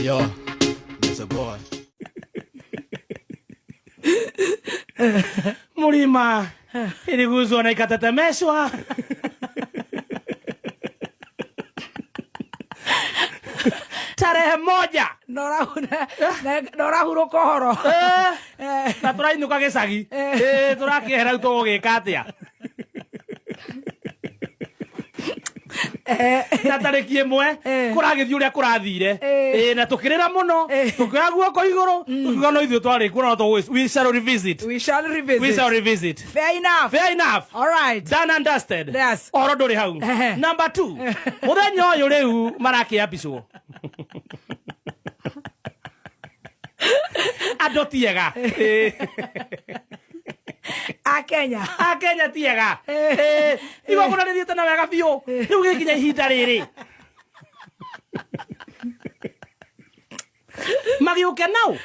Yo, it's a boy. Mlima iliguzwa na ikatetemeshwa. Tarehe 1 na ũrahurũka ũhoro. Na tũrainũka gĩcagi. Tũrakĩehera rĩu tũgũgĩka atĩa? Na tarĩki 1 kũragĩthiĩ ũrĩa kũrathire. Na tũkĩrĩra mũno, tũkĩoya guoko igũrũ, tũkiuga no ithuĩ twarĩ kuo, no tũgũ-, we shall revisit. We shall revisit. We shall revisit. Fair enough. Fair enough. All right. Done and dusted. Yes. Ũhoro ndũrĩ hau. Number 2. Mũthenya ũyũ rĩu marakĩambicwo. Andũ ti ega. A Kenya. A Kenya ti ega. Igongona rĩthiĩte na wega biũ. Rĩu gĩkinya ihinda rĩrĩ. Magĩũke nau.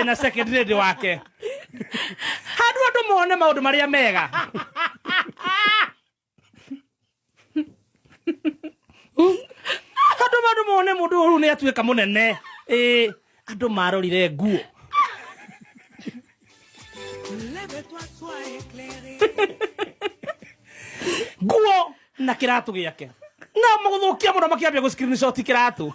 Na second lady wake. Handũ andũ mone maũndũ marĩa mega. Andũ andũ mone mũndũ ũyũ nĩ atuĩka mũnene. Andũ marorire nguo. Nguo na kĩratũ gĩake. Na mũgũthũkia mũno makĩambia gũ screenshot kĩratũ.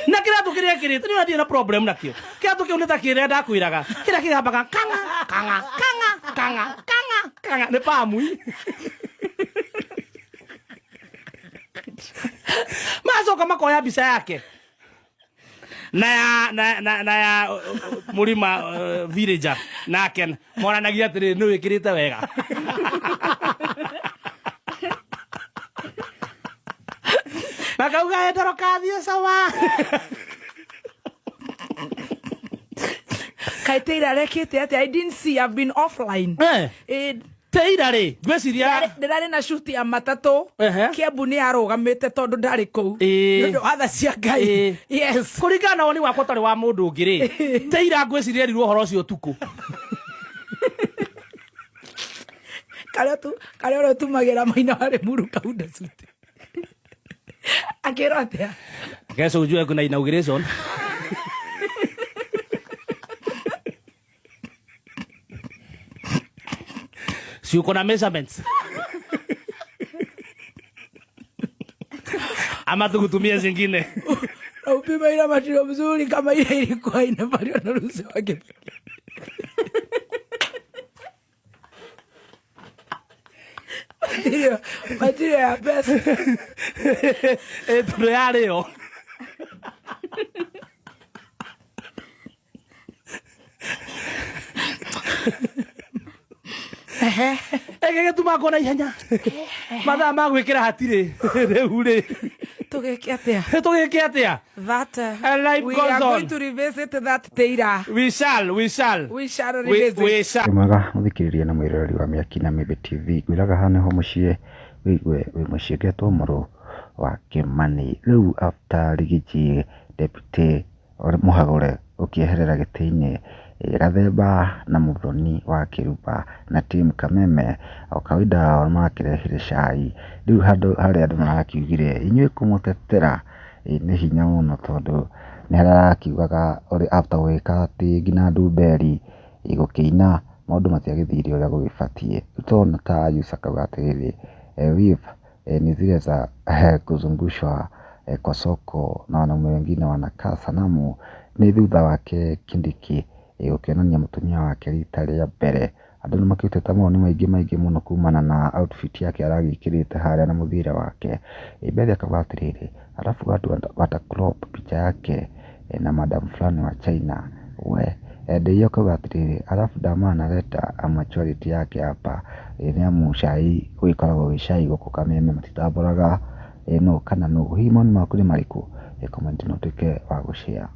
Na kĩratũ kĩrĩa kĩrĩte nĩ ũrathiĩ na problem nakĩo. Kĩratũ kĩu nĩ ta kĩrĩa ndakwĩraga. Kĩrĩa kĩgambaga kang'a, kang'a, kang'a, kang'a, kang'a, kang'a. Nĩ pamui. Macoka makoya mbica yake. Na ya, na, na, na ya, Mũrima, villager nake monanagia atĩrĩrĩ, nĩ wĩkĩrĩte wega. Makauga ndoro kathiĩ sawa. Kaĩ Taylor arekĩte atĩa? I didn't see, I've been offline. Taylor rĩ, ngwĩciria Ndĩrarĩ na shoot ya matatũ. Kiambu nĩ yarũgamĩte tondũ ndarĩ kũu. Nĩ ũndũ wa tha cia Ngai. Yes. Kũringana na woni wakwa ũtarĩ wa mũndũ ũngĩ rĩ, Taylor ngwĩciria erirwo ũhoro ũcio ũtukũ. Karĩa tu, karĩa ũrĩa ũtumagĩra maina warĩ muru kaunda suit. Akĩrwo atĩa? Kesho ujue kuna inauguration. Si uko na measurements? Ama tukutumie zingine. Na upime ile material mzuri kama ile ilikuwa inavaliwa na Lucy wake. Material, material ya pesa. Tondũ yarĩo. Ĩgĩgĩtuma ngona ihenya. Mathaa ma gwĩkĩra hatirĩ. Rĩu rĩ. Tũgĩke atĩa? Tũgĩke atĩa? That, And life we goes are going on. to revisit that Taylor. We shall, we shall. We shall We, revisit. we shall. Wĩ mwega mũthikĩrĩria na mwĩroreri wa Mĩaki na Mĩmbi TV. Ngwĩraga haha nĩho mũciĩ wĩigue wĩ mũciĩ ngetwo mũrũ wa Kĩmani. Rĩu after Rigiji deputy mũhagũre ũkĩeherera gĩtĩ-inĩ, Gathemba na Mũthoni wa Kĩrumba na team Kameme o kawaida wao marakĩrehire cai. Rĩu handũ harĩa andũ marakiugire inyuĩ kũmũtetera nĩ hinya mũno tondũ nĩ harĩa arakiugaga after gwĩka atĩ nginya Ndumberi gũkĩina maũndũ matiagĩthire ũrĩa gũgĩbatiĩ. Rĩu tũrona ta Yusa akauga atĩrĩrĩ, weave ni zile za kuzungushwa kwa soko na wanaume wengine wanakaa sanamu. Nĩ thutha wake Kindiki gũkĩonania mũtumia wake rita rĩa mbere. Andũ nĩ makĩrutĩte mawoni maingĩ maingĩ mũno kumana na outfit yake aragĩkĩrĩte harĩa na mũthiĩre wake. Mbere akauga atĩrĩrĩ, alafu watu wata crop picha yake na madam fulani wa China. We Ndeiyo akauga atĩrĩrĩ, alafu Dama analeta maturity yake hapa. Nĩ amu cai ũgĩkoragwo wĩ cai gũkũ Kameme matitambũraga nũ kana nũ. Hihi mawoni maku nĩ marĩkũ? Comment na ũtuĩke wa gũshare.